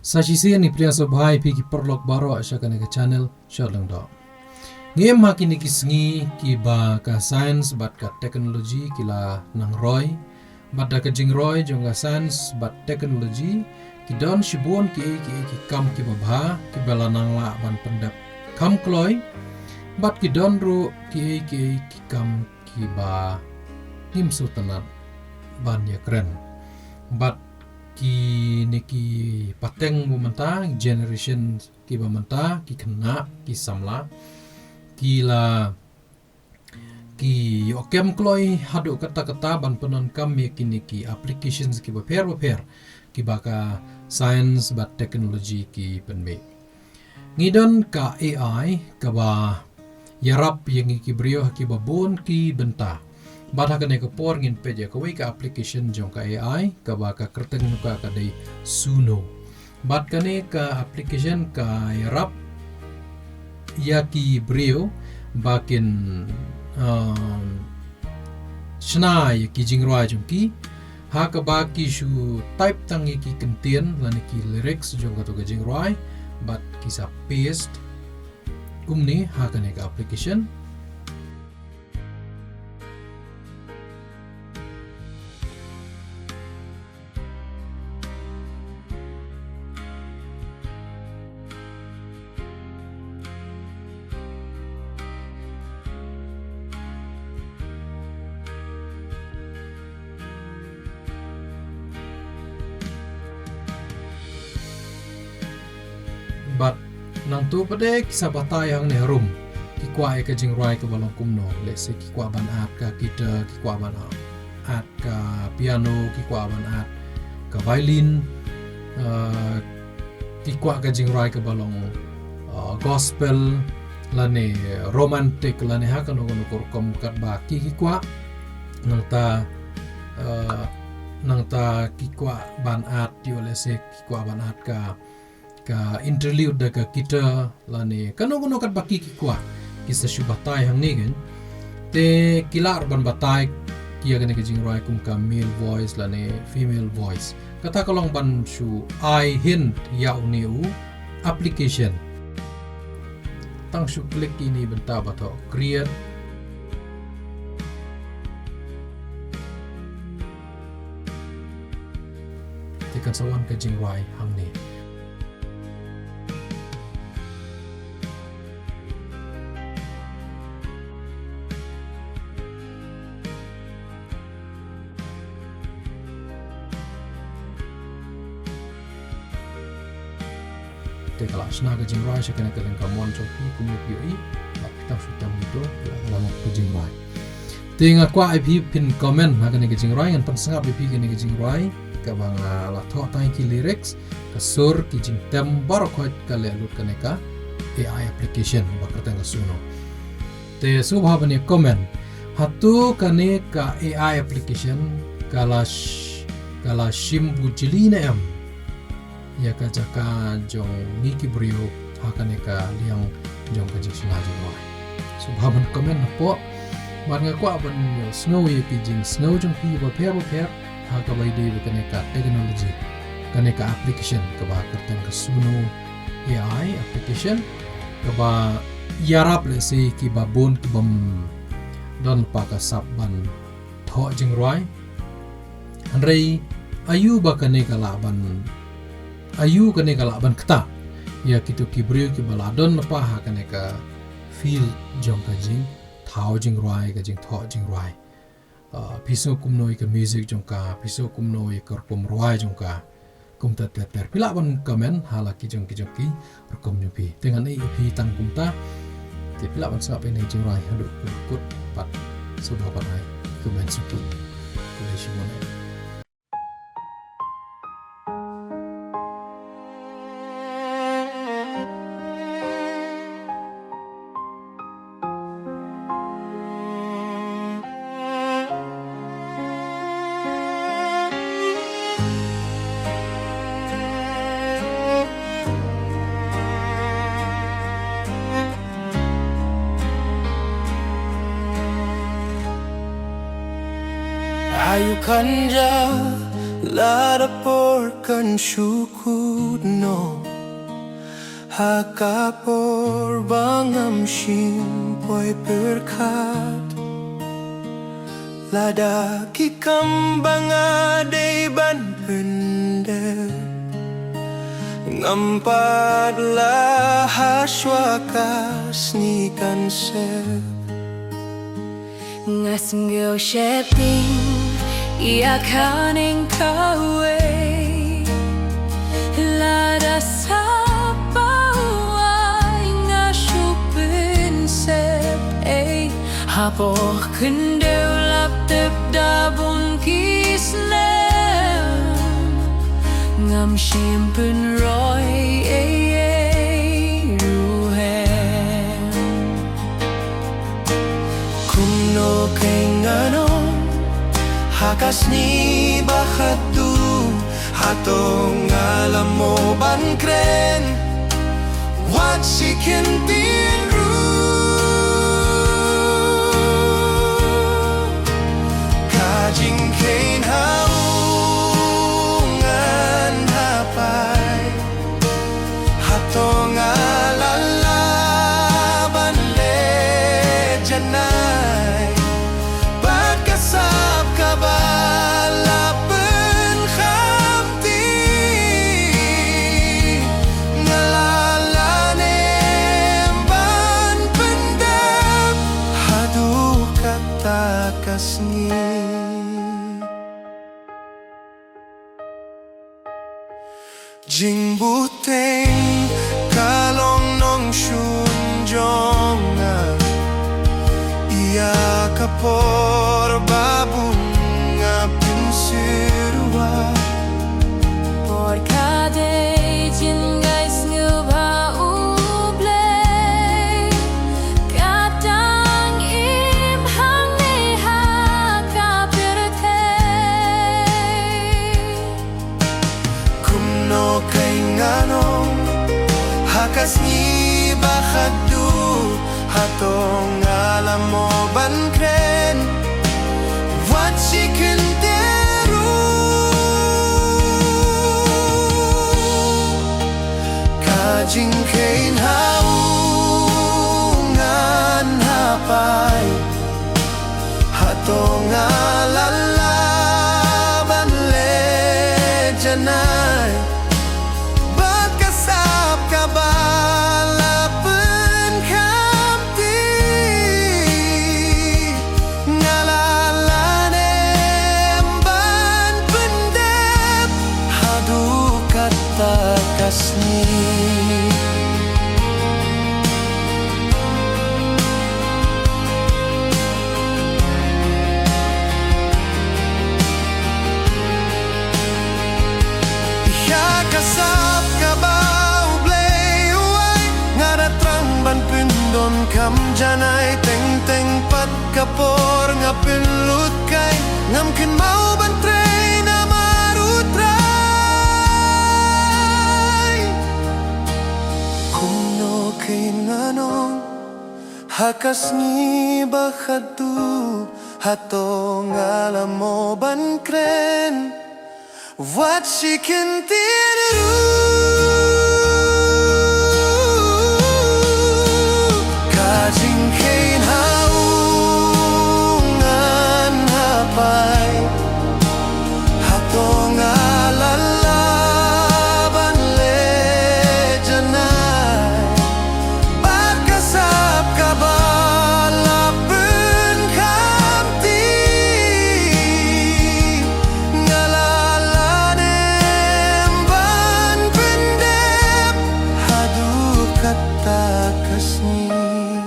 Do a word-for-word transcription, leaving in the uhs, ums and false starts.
Sa shisien ngi pdiang sngewbha ïa phi ki paralok baroh sha kane ka channel Short Lyngdoh. Ngim ha kine ki sngi kiba ka science bad ka technology ki la nang roi. Bad da ka jingroi jong ka science bad technology ki don shibun kiei kiei ki kam kiba bha kiba la nang lah ban pyndep kham kloi. Bad ki don ruh kiei kiei ki kam kiba ngim sngewtynnat ban ïakren. Bad kine ki pateng ba mynta, generation kiba mynta, ki khynnah, ki samla, ki la, ki ïoh kem kloi haduh katta katta ban pyndonkam ïa kine ki applications kiba pher ba pher kiba ka science bad technology ki pynmih. Ngi don ka A I kaba ïarap ïa ngi ki briew ha kiba bun ki bynta. Bad ha kane ka por ngin peit ïa kawei ka application jong ka A I kaba ka kyrteng jong ka ka dei Suno. Bad kane ka application ka ïarap ïa ki briew ba kin, um, shna ïa ki jingrwai jong ki ha kaba ki shu type tang ïa ki kyntien lane ki lyrics jong kato ka jingrwai bad ki sa paste kumne ha kane ka application. Bad nangta pat de ki sa batai hangne harum. Ki kwah ïa ka jingrwai kaba long kumno. Let's say ki kwah ban add ka guitar, ki kwah ban add ka piano, ki kwah ban add ka violin, uh, ki kwah ka jingrwai kaba long, uh, gospel, lane romantic, lane ha kano kano ka rukom katba ki ki kwah. Nangta, uh, nangta ki kwah ban add, ïoh let's say ki kwah ban add ka, ka interlude da ka guitar, lane kano kano katba ki ki kwah. Ki sa shu batai hangne kan. Te ki lah ruh ban batai ïa kane ka jingrwai kum ka male voice lane female voice. Kata ka long ban shu ai hint ïa une u application. Tang shu click ïa ine i bynta ba thoh create. Te kan sa wan ka jingrwai hangne. Te ka la shna ka jingrwai sha kane ka lyngkha mon jong phi kumne phi ïohi. Ba phi tang shu tem ito, ka la, ka la long ka jingrwai. Te nga kwah ïa phi phin comment ha kane ka jingrwai, ngan pynsngap ïa phi kane ka jingrwai kaba nga la thoh tang ki lyrics, ka sur, ki jingtem baroh khoit ka leh lut kane ka A I application ba kyrteng ka Suno. Te sngewbha ban ïa comment. Hato kane ka A I application ka la sh-, ka la shim bujli ne em ïa ka jaka jong ngi ki briew ha kane ka liang jong ka jingshna jingrwai. Sngewbha ban comment hapoh. Bad nga kwah ban ïohsngew ïa ki jingsngew jong phi bapher bapher ha kaba ïadei bad kane ka technology, kane ka application kaba kyrteng ka Suno A I application kaba ïarap lehse kiba bun kibym don lypa ka sap ban thoh jingrwai. Hynrei aïu ba kane ka lah ban, aïu kane ka lah ban ktah ïa kito ki briew kiba la don lypa ha kane ka field jong ka jingthaw jingrwai, ka jingthoh jingrwai. Ah, phi sngew kumno ïa ka music jong ka, phi sngew kumno ïa ka rukom rwai jong ka. Kumta ter ter phi lah ban comment ha la ki jong ki jong ki rukom jong phi. Te ngan ïa phi tang kumta. Te phi lah ban sngap ïa kane ka jingrwai haduh kut kut pat. Sngewbha ban ai comment sngewthuh. Khublei shibun. Ayu kanja Lada por kan shu kut noh, ha ka por ba ngam shym poi pyrkhat. Lada ki kam ba nga dei ban pyndep, ngam pat lah ha shuwa ka sngi kan sep. Nga sngew sheptieng ïa kane kawei. Lada sap ba u ai nga shu pynsep ei. Ha por khyndew lap tep da bun ki snem. Ngam shym pynroi ei ei ruh em. Kumno kein ngan ong ha ka sngi ba khatduh, hato nga la mo ban kren wat shi kyntien ruh. Ka jingkheiñ ha u ngan ha pai. Hato nga la lah ban leh janai bad ka sap kaba la pynkham ti? Nga la lah ne em ban pyndep haduh kata ka sngi? Jingbteng ka long nongshun jong nga ïa ka por ba bun nga pynsyrwa. Por ka dei jingïasnoh ba U Blei ka dang im hangne ha ka pyrthei. Kumno kein ngan ong ha ka sngi ba khatduh, hato nga la mo ban kren wat shi kyntien ruh? Ka jingkheiñ ha u ngan ha pai. Hato nga la lah ban leh janai bad ka sap kaba la pynkham ti? Nga la lah ne em ban pyndep haduh kata ka sngi? Ïa ka sap kaba U Blei u ai, nga da thrang ban pyndonkam janai. Teng teng pat ka por nga pynlut kai, ngam kynmaw ban trei namar U Trai. Kumno kein ngan ong ha ka sngi ba khatduh, hato nga la mo ban kren wat shi kyntien ruh? Ka jingkheiñ ha u ngan ha pai. Hato nga la lah ban leh janai bad ka sap kaba la pynkham ti? Nga la lah ne em ban pyndep haduh kata ka sngi?